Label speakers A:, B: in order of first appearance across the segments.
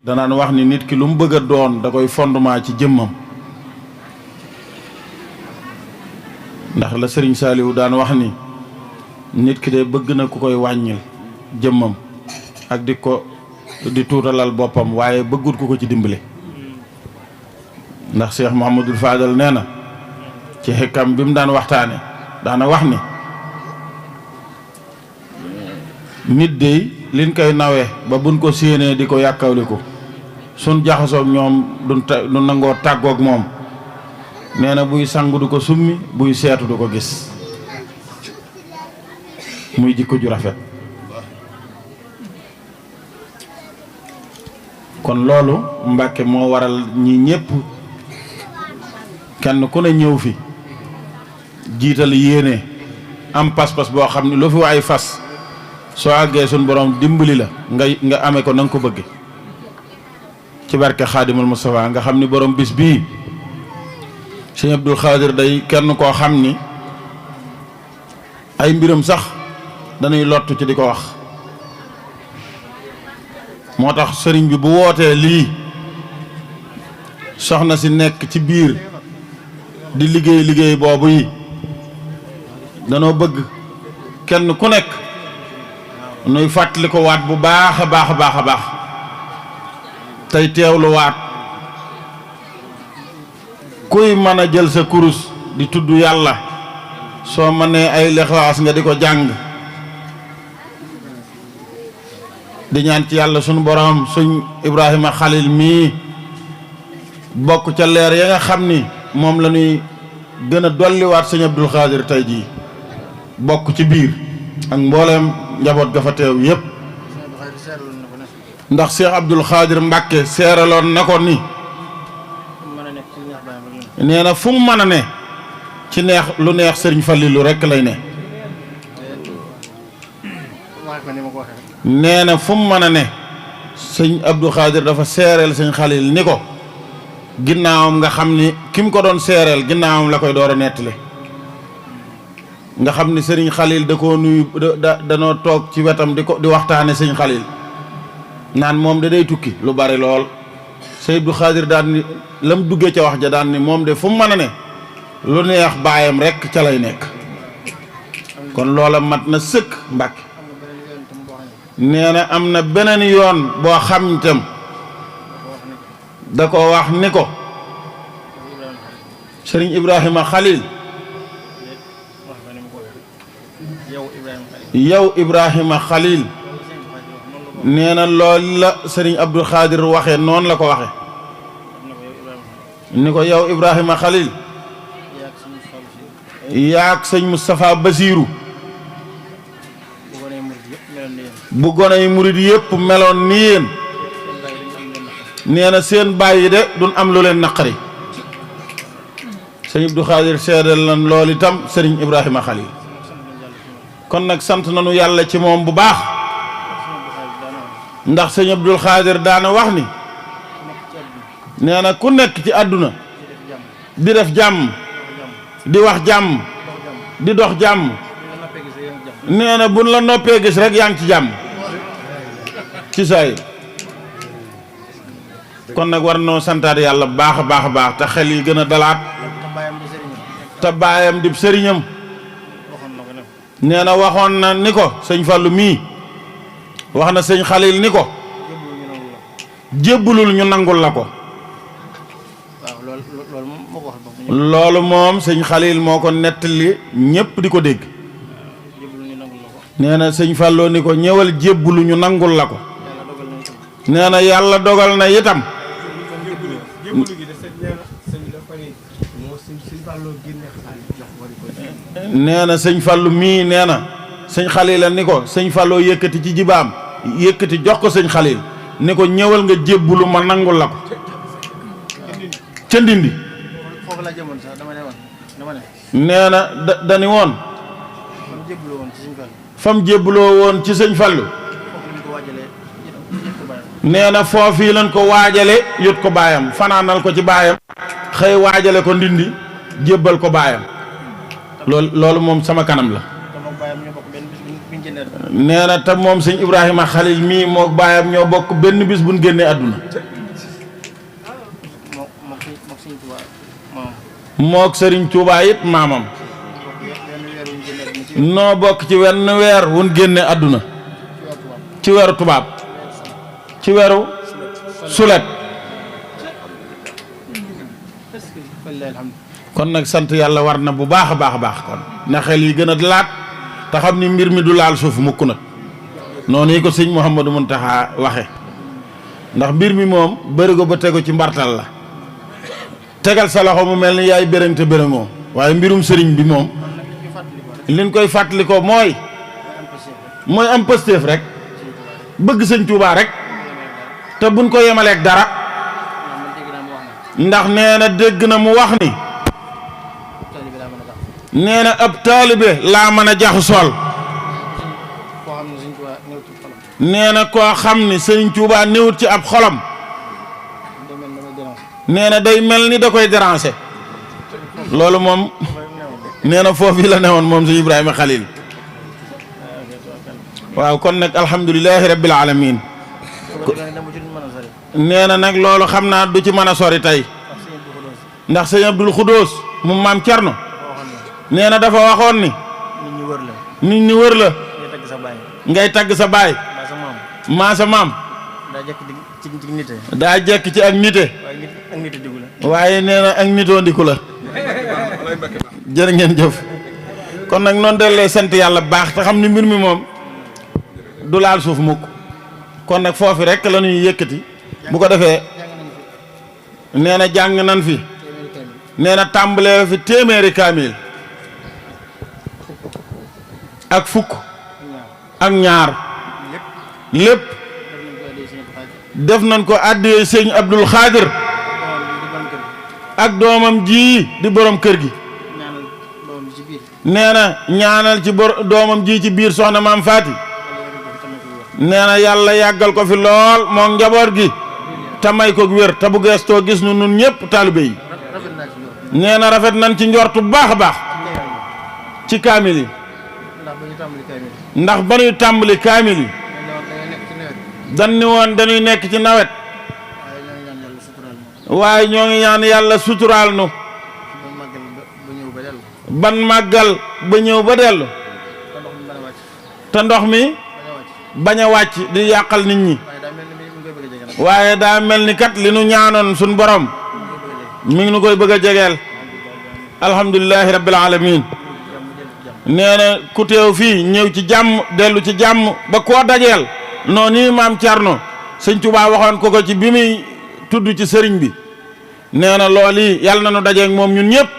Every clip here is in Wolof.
A: danaan wax ni nit ki lu mu bëgg a doon da koy fondement ci jëmmam ndax la Sëriñ Saaliwu daan wax ni nit ki de bëgg na ku koy wàññil jëmmam ak di tuutalal boppam waaye bëggut ku ko ci dimbale ndax Cheikh Mouhamadul Fadal nee na ci xekkam bi mu daan waxtaane daana wax ni nit de liñ koy nawee ba buñ ko séenee di ko yàkkawliku suñ jaxasoog ñoom du nangoo tàggoog moom nee na buy sangu du ko summi buy seetu du ko gis muy jikko ju rafet kon loolu Mbàkke moo waral ñi ñépp kenn ku ne ñëw fi jiital yéene am pas-pas boo xam ne lu fi waay fas soo àggee suñ borom dimbali la nga amee ko na nga ko bëgge ci barke Xaadimul Mustafaa nga xam ni borom bis bii Sëñ Abdul Xaadir day kenn koo xam ni ay mbiram sax dañuy lottu ci di ko wax moo tax sëriñ bi bu wootee lii soxna si nekk ci biir di liggéey boobu yi danoo bëgg kenn ku nekk nuy fàttali ko waat bu baax a baax a baax a baax tey teewlu waat kuy mën a jël sa kurus di tudd yàlla soo mënee ay lixlaas nga di ko jàng di ñaan ci yàlla sunu borom suñ Ibrahima Xalil mii bokk ca leer ya nga xam ni moom la ñuy gën a dolliwaat sëñ Abdul Xaadir tey jii bokk ci biir ak mbooleem njaboot ga fa teew yépp ndax Cheikh Abdul Xaadir Mbàkke seeraloon na ko ni nee na fu mu mën a ne ci neex lu neex sëriñ Fallilu rekk lay ne nee na fu mu mën a ne sëñ Abdul Xaadir dafa seereel sëñ Xalil ni ko ginnaawam nga xam ni ki mu ko doon seereel ginnaawam la koy door a nettali nga xam ni sëriñ Xalil da koo nuyu danoo toog ci wetam di waxtaane sëñ Xalil naan moom da day tukki lu bari lool sëñ Abdul Xaadir daan ni lam duggee ca wax ja daan ni moom de fu mu mën a ne lu neex baayam rekk ca lay nekk kon loola mat na sëkk Mbàkke nee na am na beneen yoon boo xam itam da ko wax ni ko sëriñ Ibrahima Xalil yow Ibrahima Xalil nee na loolu la sëriñ Abdul Xaadir waxe noonu la ko waxe ni ko yow Ibrahima Xalil yaak sëñ Moustapha Basiiru bu gone yi murid yépp meloon ni yéen nee na seen bàyyi de duñ am lu leen naqari sëñ Abdul Xaadir seedal lan loolu itam sëriñ Ibrahima Xalil kon nag sant nañu yàlla ci moom bu baax ndax sëñ Abdul Xaadir daana wax ni nee na ku nekk ci àdduna di def jàmm di wax jàmm di dox jàmm nee na buñ la noppee gis rek yaa ngi ci jàmm ci saay kon nag war noo santaat yàlla bu baax a baax a baax te xel yi gën a dalaat te baayam di sëriñam nee na waxoon na ni ko sëñ Fallu mii wax na sëñ Xalil ni ko jébbulul ñu nangul la ko loolu moom sëñ Xalil moo ko nettali ñépp di ko dégg nee na sëñ Falloo ni ko ñëwal jébbulu ñu nangul la ko nee na yàlla dogal na itam nee na sëñ Fallu mii nee na sëñ Xalil la ni ko sëñ Falloo yëkkati ci jibaam yëkkati jox ko sëñ Xalil ni ko ñëwal nga jébbulu ma nangul la ko ca Ndindi nee na dani woon fam jébbuloo woon ci sëñ Fallu nee na foofii lañ ko waajale yot ko baayam fanaanal ko ci baayam xëy waajale ko Ndindi jébbal ko baayam loolu moom sama kanam la nee na te moom sëñ Ibrahima Khalil mii moo baayam ñoo bokk benn bis buñ génnee àdduna mook sëriñ Tuubaa it maamam noo bokk ci wenn weer wun génne àdduna ci weeru tubaab ci weeru sulet kon nag sant yàlla war na bu baax a baax a baax kon na xel yi gën a laat te xam ni mbir mi du laal suuf mukk nag noonu yi ko sëñ Mouhamadou Mountakha waxe ndax mbir mi moom bërigo ba tegu ci mbartal la tegal sa loxo mu mel ni yaay bérëng te bérëngoo waaye mbirum sëriñ bi moom liñ koy fàttali ko mooy am pëstéef rek bëgg sëñ Tuubaa rek te buñ ko yemaleeg dara ndax nee na dégg na mu wax ni nee na ab taalibe laa mën a jaxasool nee na koo xam ni sëñ Tuubaa néewut ci ab xolam nee na day mel ni da koy déranger loolu moom nee na foofu la newoon moom sëñ Ibrahima Khalil waaw kon nag alhamdulilahi rabbil alamin nee na nag loolu xam naa du ci mën a sori tey ndax sëñ Abdul Xudoos mu maam Cerno nee na dafa waxoon ni nit ñi wër la ngay tagg sa baay maa sa maam daa jekk ci ak nite waaye nee na ak nitoo ndiku la jërë ngeen jëf kon nag noonu dellee sant yàlla baax te xam ni mbir mi moom du laal suuf mukk kon nag foofu rek la ñuy yëkkati bu ko defee nee na jàng nan fi nee na tàmbalee fi téeméeri kaamil ak fukk ak ñaar lépp def nañ ko àddee sëñ Abdul Xaadir ak doomam ji di borom kër gi nee na ñaanal ci doomam ji ci biir soxna maam Faati nee na yàlla yàggal ko fi lool moo njaboot gi te may ko wér te bu geestoo gis nu nun ñëpp taalibe yi nee na rafet nañ ci njortu bu baax a baax ci kaamil yi ndax ba ñuy tàmbali kaamil yi dañ ni woon dañuy nekk ci nawet waaye ñoo ngi ñaan yàlla suturaal nu ban màggal ba ñëw ba dellu te ndox mi bañ a wàcc di yàqal nit ñi waaye daa mel ni kat li nu ñaanoon suñ borom mi ngi nu koy bëgg a jegeel alhamdulilahi rabbil alamin nee na ku teew fii ñëw ci jàmm dellu ci jàmm ba koo dajeel noonu maam Cerno sëñ Tuubaa waxoon ko ci bi muy tudd ci sëriñ bi nee na lool yi yàlla na nu dajeeg moom ñun ñëpp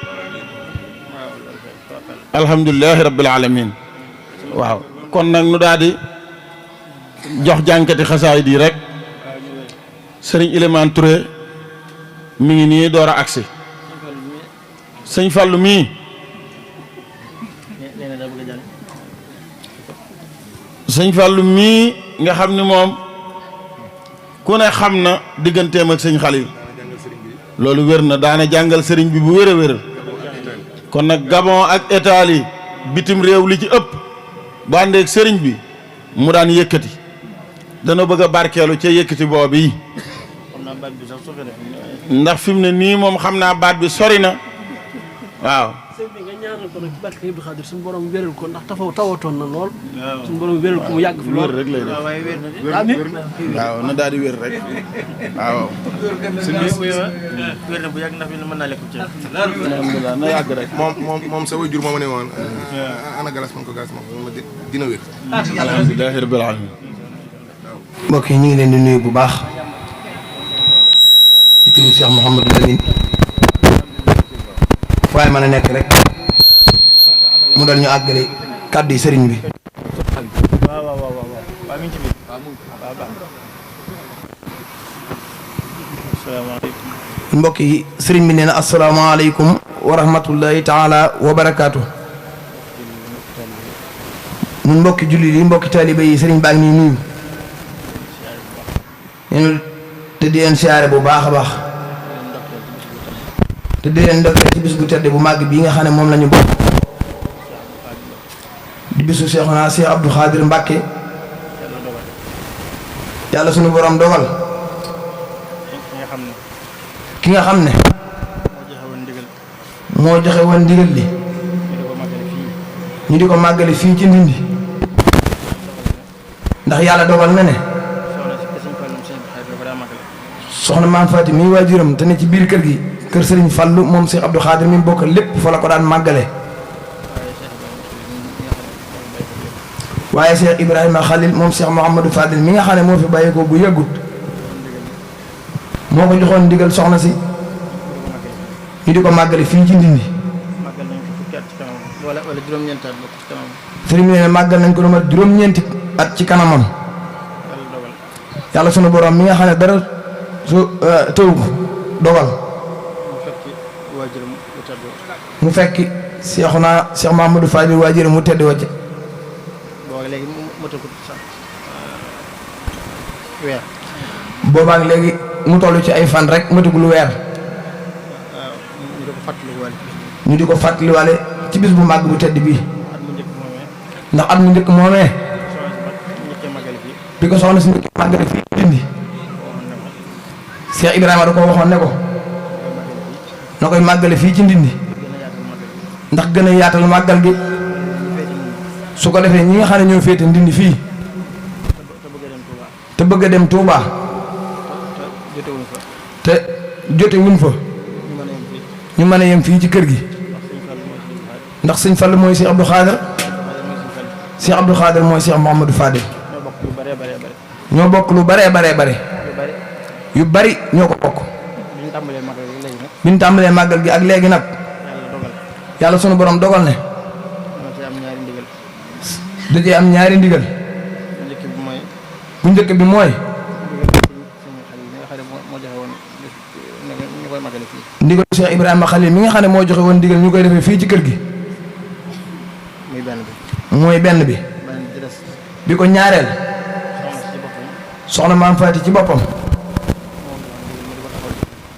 A: alhamdulilahi rabbil alamin waaw kon nag nu daal di jox jànkati xasaay di rek sëriñ Ilimaan Touré mi ngi nii door a agsi sëñ Fallu mii sëñ Fallu mii nga xam ni moom ku ne xam na digganteem ak sëñ Xalil loolu wér na daana jàngal sëriñ bi bu wér a wér kon nag Gabon ak Italie bitim réew li ci ëpp bu àndeek sëriñ bi mu daan yëkkati dana bëgg a barkeelu ca yëkkati boobu yi ndax fi mu ne nii moom xam naa baat bi sori na waaw
B: sëñ bi nga ñaanal ko nag ci barke Abdou Khadir suñu borom wéral ko ndax tawatoon na lool suñu borom wéral ko mu yàgg fi lool
A: rek lay def waaw na daal di wér rek waaw
C: wér na bu yàgg ndax fi mën naa lekk ci
A: alhamdulilah na yàgg rek
D: moom sa waajur moo ma ne woon ana galas man ko galas moom dina wér
A: alhamdulilah rabbil alamin
E: mbokk yi ñu ngi leen di nuyu bu baax ci turu Cheikh Mouhamadou Lamine waaye mën a nekk rek mu dal ñu àggale kàddu yi sëriñ bi mbokk yi sëriñ bi nee na asalaamaaleykum wa rahmatullahi taala wa barakaatu ñun mbokki jullit yi mbokki taaliba yi sëriñ baa ngi nii nuyu te di leen siyaare bu baax a baax te di leen ndokkeel ci bis bu tedd bu màgg bii nga xam ne moom la ñu bokk di bisu Seexuna Cheikh Abdou Khadir Mbacke yàlla sunu borom dogal ki nga xam ne moo joxe woon ndigal li ñu di ko màggale fii ci Ndindi ndax yàlla dogal na ne soxna maam Faati mi waajuram te ne ci biir kër gi kër Serigne Fallou moom Cheikh Abdou Khadir mi bokk lépp fa la ko daan màggale waaye Cheikh Ibrahima Khalil moom Cheikh Mouhamadou Fadil mi nga xam ne moo fi bàyyi ko bu yàggut moo ko joxoon ndigal soxna si ñu di ko màggale fii ci Ndindi sëriñ bi ne màggal nañ ko lu mat juróom-ñeenti at ci kanamam yàlla sunu borom mi nga xam ne dara su tëw ko dogal mu fekki Seexuna Cheikh Mouhamadou Fadil waajur mu tedd wacc boobaak léegi mu toll ci ay fan rek matagul weer ñu di ko fàttaliwaale ci bis bu màgg bu tedd bii ndax at mu njëkk moomee bi ko soxna si njëkk màggale fii Ndindi Cheikh Ibrahima da ko waxoon ne ko na koy màggale fii ci Ndindi ndax gën a yaatal màggal gi su ko defee ñi nga xam ne ñoo féete Ndindi fii te bëgg a dem Touba te jote wuñ fa ñu mën a yem fii ci kër gi ndax sëñ Fall mooy Cheikh Abdou Khadir Cheikh Abdou Khadir mooy Cheikh Mouhamadou Fadil ñoo bokk lu baree bare yu bari ñoo ko bokk bi ñu tàmbalee màggal gi ak léegi nag yàlla sunu borom dogal ne dajee am ñaari ndigal bu njëkk bi mooy ndigal Cheikh Ibrahima Khalil mi nga xam ne moo joxe woon ndigal ñu koy defee fii ci kër gi mooy benn bi bi ko ñaareel soxna maam Faati ci boppam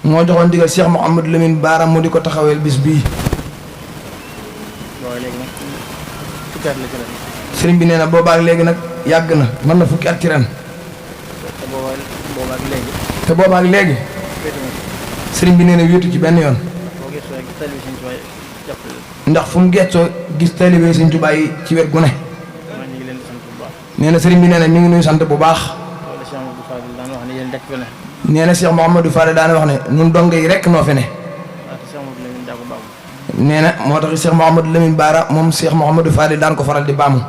E: moo joxoon ndigal Cheikh Mouhamadou Lamine Bara mu di ko taxaweel bis bii sëriñ bi nee na boobaak léegi nag yàgg na mën na fukki at ci ren te boobaak léegi sëriñ bi nee na wéetu ci benn yoon ndax fu mu gëstoo gis taalibe Sëriñ Tuubaa yi ci wet gu ne nee na sëriñ bi nee na mi ngi nuy sant bu baax nee na Cheikh Mouhamadou Fadel daana wax ne ñun donge yi rekk noo fi ne nee na moo tax Cheikh Mouhamadou Lamine Bara moom Cheikh Mouhamadou Fadel daan ko faral di baamu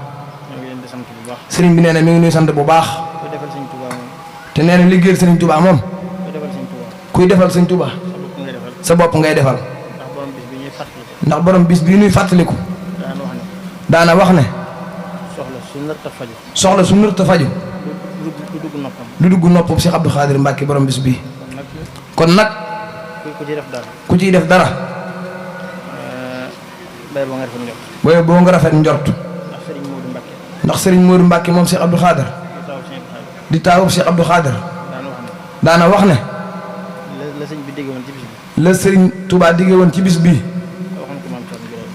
E: sëriñ bi nee na mi ngi nuy sant bu baax te nee na liggéeyal Sëriñ Tuubaa moom kuy defal Sëriñ Tuubaa sa bopp ngay defal ndax borom bis bii nuy fàttaliku daana wax ne soxla su nërta faju lu dugg noppam Cheikh Abdou Khadir Mbacke borom bis bii kon nag ku ciy def dara booy boo nga rafet njort ndax Serigne Modou Mbacke moom Cheikh Abdou Khadir di taawub Cheikh Abdou Khadir daana wax ne la Serigne Touba digge woon ci bis bii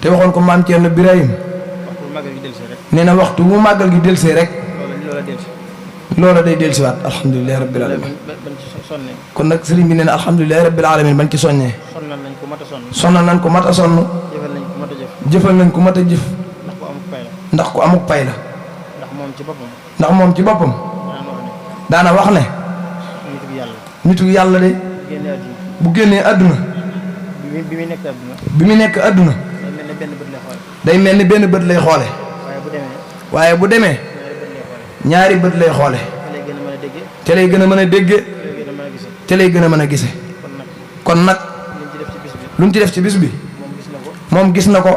E: te waxoon ko maam Thierno Birahim nee na waxtu bu màggal gi delsee rek loola day delsiwaat alhamdulilahi rabbil alamin kon nag sëriñ bi nee na alhamdulilahi rabbil alamin bañ ci soññee sonnal nañ ko mat a sonn jëfal nañ ko mat a jëf ndax ku amuk pay la ndax moom ci boppam daana wax ne nitu yàlla de bu génnee àdduna bi mu nekk àdduna day mel ni benn bët lay xoole waaye bu demee ñaari bët lay xoole te lay gën a mën a dégge te lay gën a mën a gise kon nag lu ñu ci def ci bis bi moom gis na ko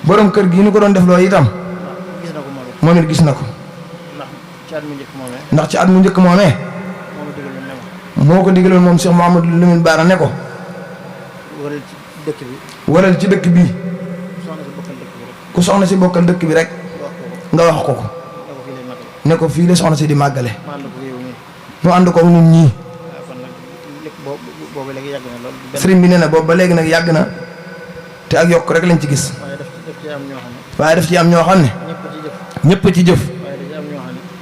E: borom kër gi ñu ko doon def loo itam moom it gis na ko ndax ci at mu njëkk moomee moo ko digaloon moom Cheikh Mouhamadou Lamine Bara ne ko waral ci dëkk bi ku soxna si bokkal dëkk bi rek nga wax ko ne ko fii la soxna si di màggale mu ànd ko ñun ñii sëriñ bi nee na boobu ba léegi nag yàgg na te ak yokk rek lañ ci gis waaye daf ci am ñoo xam ne ñëpp ci jëf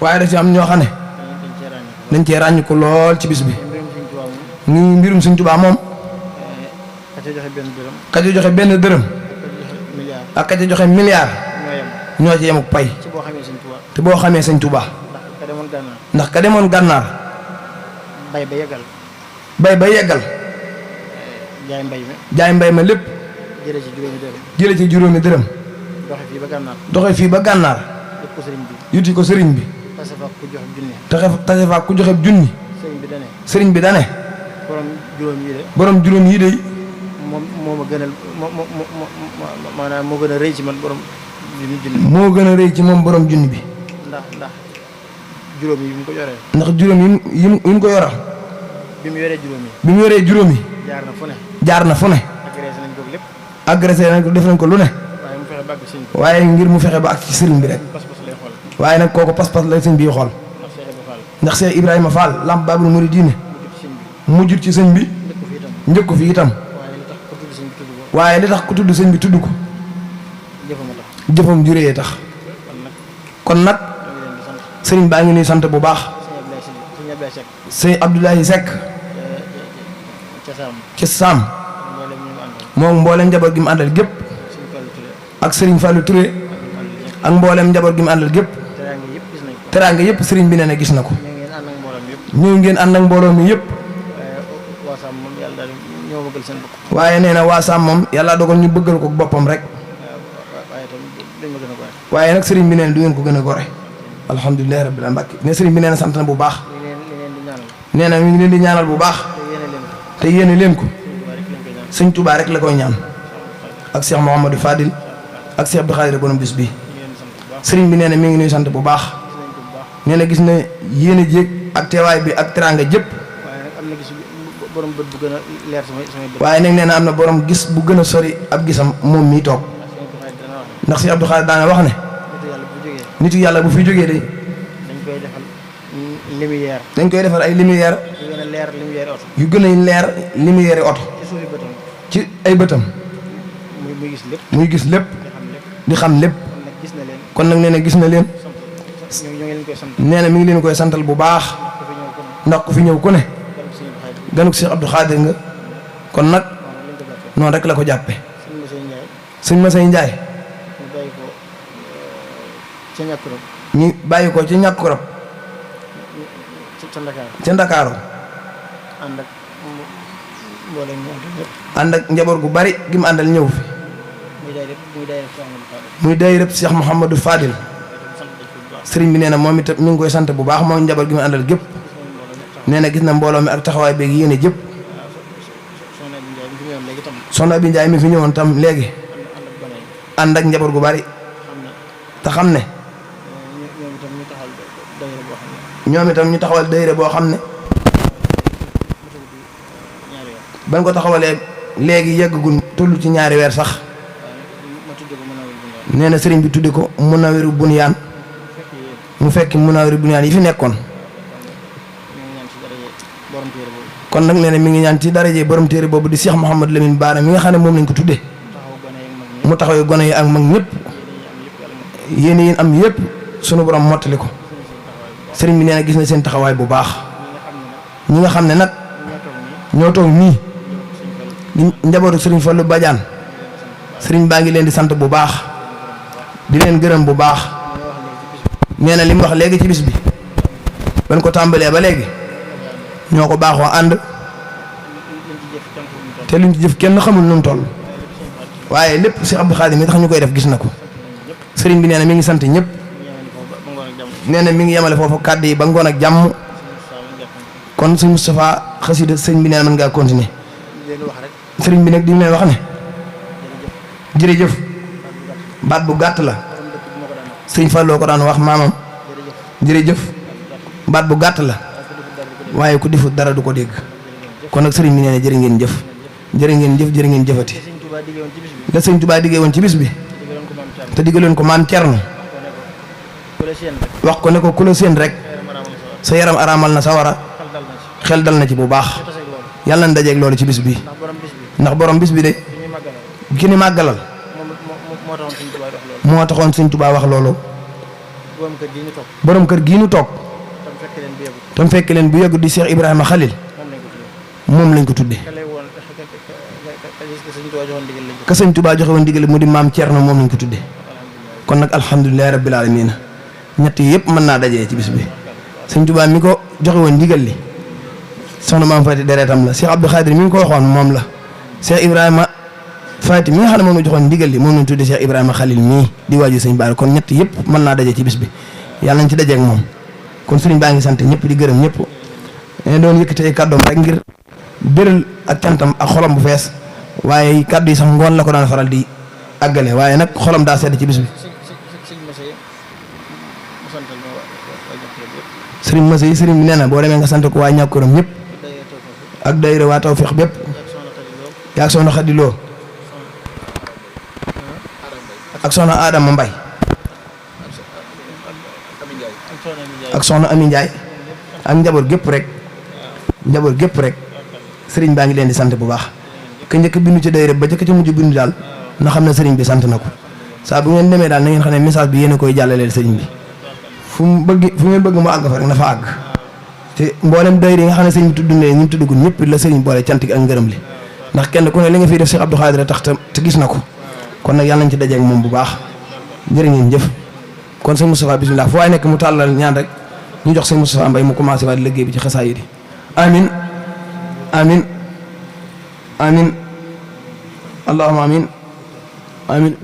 E: waaye daf ci am ñoo xam ne dañ cee ràññ ko lool ci bis bi ni mbirum Sëñ Tuubaa moom ka ca joxe benn dërëm ak ka ca joxe milliard ñoo ci yem ak pay te boo xamee Sëñ Tuubaa ndax ka demoon gànnaar bay ba yeggal jaay mbay ma lépp jële ci juróomi dërëm doxe fii ba gànnaar yuti ko sëriñ bi tase fa ku joxe junni sëriñ bi dane borom juróom yi de
B: moo ma gënal maanaam moo gën a rëy ci man borom junni
E: moo gën a rëy ci moom borom junni bi
B: ndax juróom yi mu ko yoree
E: ndax juróom yi mu ko yoral
B: bi mu yoree juróom yi
E: bi mu yoree juróom yi jaar na fu ne
B: agressé nañ ko lépp
E: agressé nañ ko def nañ ko lu ne waaye ngir mu fexe ba ak ci sëriñ bi rek waaye nag kooku pas-pas la sëñ bi xool ndax Cheikh Ibrahima Fall Lamp Babul Mouridine mujjut ci sëñ bi njëkk ko fi itam waaye li tax ku tudd sëñ bi tudd ko jëfam juree tax kon nag sëriñ baa ngi nuy sant bu baax sëñ Abdoulaye Seck ci Saam moom mboolem njaboot gi mu àndal gépp ak sëriñ Fallou Touré ak mboolem njaboot gi mu àndal gépp teraanga yëpp sëriñ bi nee na gis na ko ñëw ngeen ànd ak mbooloo mi yëpp waaye nee na waa Saam moom yàlla dogal ñu bëggal ko boppam rek waaye nag sëriñ bi nee na du ngeen ko gën a gore alhamdulilah rabbil alamin ne sëriñ bi nee na sant na bu baax nee na mi ngi leen di ñaanal bu baax te yéene leen ko sëñ Touba rek la koy ñaan ak Cheikh Mouhamadou Fadil ak Cheikh Abdou Khadir borom bis bi sëriñ bi nee na mi ngi nuy sant bu baax nee na gis na yéene jéeg ak teewaay bi ak teraanga jëpp waaye nag nee na am na borom gis bu gën a sori ab gisam moom mii toog ndax Cheikh Abdou Khadir daana wax ne nitu yàlla bu fi jógee de dañ koy defal ay lumière yu gën a leer lumière oto ci ay bëtam muy gis lépp di xam lépp kon nag nee na gis na leen nee na mi ngi leen koy santal bu baax ndax ku fi ñëw ku ne ganuk Cheikh Abdou Khadir nga kon nag noonu rek la ko jàppe sëñ Masay Njaay ñu bàyyi ko ci ñàkk rob ca Ndakaaru ànd ak njaboot gu bari gi mu àndal ñëw fi muy daayira Cheikh Mouhamadou Fadil sëriñ bi nee na moom itam mi ngi koy sant bu baax moom njaboot gi mu àndal gépp nee na gis na mbooloo mi ak taxawaay beeg yéene jëpp soxna Abi Njaay mi fi ñëwoon tam léegi ànd ak njaboot gu bari te xam ne ñoom itam ñu taxawal daayira boo xam ne bañ ko taxawalee léegi yeggagul tollu ci ñaari weer sax nee na sëriñ bi tudde ko Munawiru Bunyaan mu fekk Munawiru Bunyaan yi fi nekkoon kon nag nee na mi ngi ñaan ci daraje borom téere boobu di Cheikh Mouhamadou Lamine Bara mi nga xam ne moom lañ ko tudde mu taxawee gone yi ak mag ñëpp yéen yéen am yëpp sunu borom mottali ko sëriñ bi nee na gis na seen taxawaay bu baax ñi nga xam ne nag ñoo toog nii di njabootu sëriñ Fallou Badiane sëriñ baa ngi leen di sant bu baax di leen gërëm bu baax nee na li mu wax léegi ci bis bi ban ko tàmbalee ba léegi ñoo ko baaxoo ànd te luñ ci jëf kenn xamul nu mu toll waaye lépp Cheikh Abdou Khadir mi tax ñu koy def gis na ko sëriñ bi nee na mi ngi sant ñëpp nee na mi ngi yemale foofu kàddu yi ba ngoon ak jàmm kon sëñ Moustapha xasida sëriñ bi nee na mën ngaa continuer sëriñ bi nag di leen wax ne jërëjëf baat bu gàtt la sëriñ Falloo ko daan wax maamam jërëjëf baat bu gàtt la waaye ku defut dara du ko dégg kon nag sëriñ bi nee na jërë ngeen jëf jërë ngeen jëf jërë ngeen jëfati la sëñ Tuubaa diggee woon ci bis bi te diggaloon ko maam Cerno wax ko ne ko ku la séen rek sa yaram araamal na sa wara xel dal na ci bu baax yàlla na dajeeg loolu ci bis bi ndax borom bis bi de ki ni màggalal moo taxoon Sëñ Tuubaa wax loolu. borom kër gii ñu toog. tam fekk leen bu yàgg di Cheikh Ibrahima Khalil. moom lañ ko tuddee. ka Sëñ Tuubaa joxe woon ndigal mu di maam Thierno moom lañ ko tuddee. kon nag alhamdulilah rabbil alamin ñett yëpp mën naa dajee ci bis bi. Sëñ Tuubaa mi ko joxe woon ndigal li soxna maam Faty deretam la Cheikh Abdou Khadir mi ngi ko waxoon moom la Cheikh Ibrahima Faty mi nga xam ne moom la joxoon ndigal li moom lañ tuddee Cheikh Ibrahima Khalil mii di waaju sëñ Bara kon ñett yëpp mën naa daje ci bis bi yàlla nañ ci dajeeg moom kon sëriñ baa ngi sant ñëpp di gërëm ñëpp ne doon yëkkatee kàddoom rek ngir béral ak cantam ak xolam bu fees waaye kàddu yi sax ngoon la ko daan faral di àggale waaye nag xolam daa sedd ci bis bi sëriñ Massa yi sëriñ bi nee na boo demee nga sant ko waa ñàkkuram ñëpp ak dayra waa Tawfeex bépp yaag soxna Xadi Lo ak soxna Adama Mbay ak soxna Ami Njaay ak njaboot gépp rek sëriñ baa ngi leen di sant bu baax ka njëkk bindu ci dayra ba jëkk ca mujj bindu daal na xam ne sëriñ bi sant na ko saa bu ngeen demee daal na ngeen xam ne message bi yéen a koy jàllaleel sëriñ bi fu ngeen bëgg mu àgg fa rek na fa àgg te mboolem dayra yi nga xam ne sëriñ bi tudd ne ñu tuddagul ñëpp la sëriñ boole cant gi ak ngërëm li ndax kenn ku ne li nga fiy def Cheikh Abdou Khadir tax te gis na ko kon nag yàlla nañ ci dajeeg moom bu baax jërë ngeen jëf kon sëñ Moustapha bismillah fu waay nekk mu tàllal ñaan rek ñu jox sëñ Moustapha Mbaye mu commencé waat liggéey bi ci xasaay yi amin amin amin allahumma amin amin